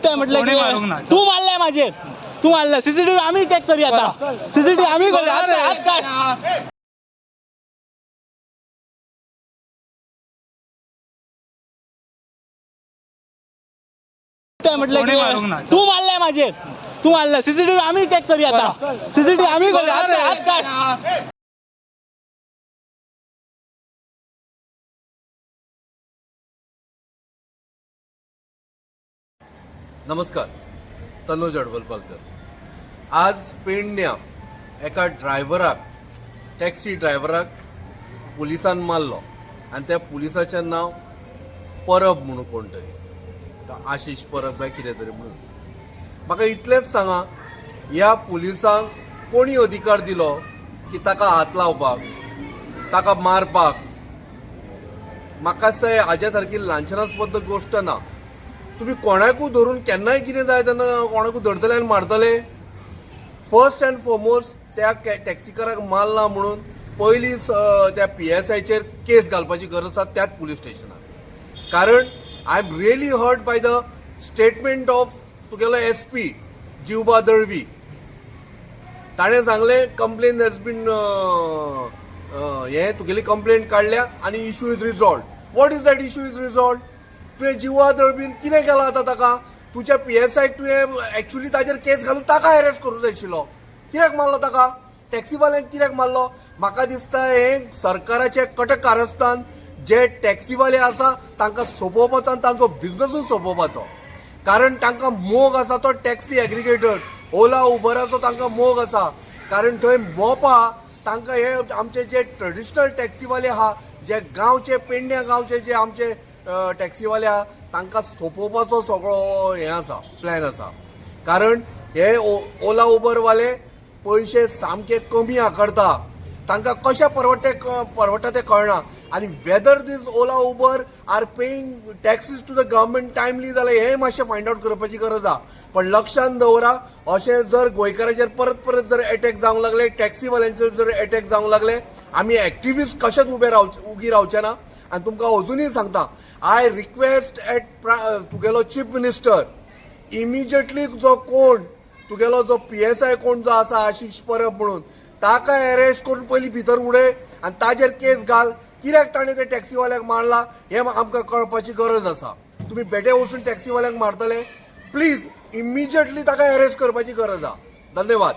म्हटलं कोणी मारूंक ना. की तू मारलाय माझेर, तू मारलाय. सीसीटीव्ही आम्ही चेक करूया आता, सीसीटीव्ही आम्ही करूया. हात काढ. म्हटलं कोणी मारूंक ना. की तू मारलाय माझेर, तू मारलाय. सीसीटीव्ही आम्ही चेक करूया आता, सीसीटीव्ही आम्ही करूया. हात काढ. नमस्कार, तनोज अडवलपालकर. आज पेडण्या एका ड्रायव्हराक, टॅक्सी ड्रायव्हराक पुलिसान मारलो आनी त्या पुलिसाचें नांव परब म्हणून कोण तरी, आशिश परब काय कितें तरी म्हणून. म्हाका इतलेंच सांगा, ह्या पुलिसांक कोणी अधिकार दिलो की ताका हात लावपाक, ताका मारपाक? म्हाका दिसता हाज्या सारकी लांछनास्पद गोश्ट ना. तुम्ही कोणाकूय धरून केन्नाय कितें जाय तेन्ना कोणाकूय धरतले आनी मारतले. फर्स्ट अँड फॉरमोस्ट त्या टॅक्सीकाराक मारला म्हणून पयली त्या पी एस आयचेर केस घालपाची गरज आसा त्याच पुलीस स्टेशनार. कारण I am really hurt by the statement of तुगेलो एस पी जिवबा दळवी. ताणें सांगलें कंप्लेन हॅज बीन हें तुगेली कंप्लेन काडल्या आनी issue is resolved. What is that issue is resolved? तुवें जिवा दळबीन कितें केलां आतां ताका? तुज्या पी एस आयक तुवें एक्चुली ताजेर केस घालून ताका अरेस्ट करूंक जाय आशिल्लो. कित्याक मारलो ताका? टॅक्सीवाल्यांक कित्याक मारलो? म्हाका दिसता हें सरकाराचें कटक कारस्थान, जे टॅक्सीवाले आसा तांकां सोंपोवपाचो आनी तांचो बिजनसूच सोंपोवपाचो. कारण तांकां मोग आसा तो टॅक्सी एग्रिगेटर ओला उबराचो तांकां मोग आसा. कारण थंय मोपा तांकां हे आमचे जे ट्रेडिशनल टॅक्सीवाले आहा, जे गांवचे पेडण्या गांवचे जे आमचे टॅक्सीवाले आहा, तांकां सोंपोवपाचो सगळो हें आसा, प्लॅन आसा. कारण हे ओला उबरवाले पयशे सामके कमी आकारता, तांकां कशें परवडटे परवडटा तें कळना. आनी whether these Ola Uber are paying taxes to the government timely जाल्यार हें मातशें फायंड आवट करपाची गरज आहा. पण लक्षांत दवरा, अशें जर गोंयकाराचेर परत परत जर एटॅक जावंक लागले, टॅक्सीवाल्यांचेर जर एटॅक जावंक लागले, आमी एक्टिविस्ट कशेंच उबे रावचे, उगी रावचे ना. आनी तुमकां अजुनूय सांगता, I request at तुगेलो चीफ मिनिस्टर इमिजिएटली जो कोण तुगेलो जो पी एस I कोण जो आसा आशिश परब म्हणून, ताका अरेस्ट करून पयलीं भितर उडय आनी ताजेर केस घाल. कित्याक ताणें ते टॅक्सीवाल्याक मारला हें आमकां कळपाची गरज आसा. तुमी बेठे वचून टॅक्सीवाल्यांक मारतले? प्लीज इमिजिएटली ताका अरेस्ट करपाची गरज आसा. धन्यवाद.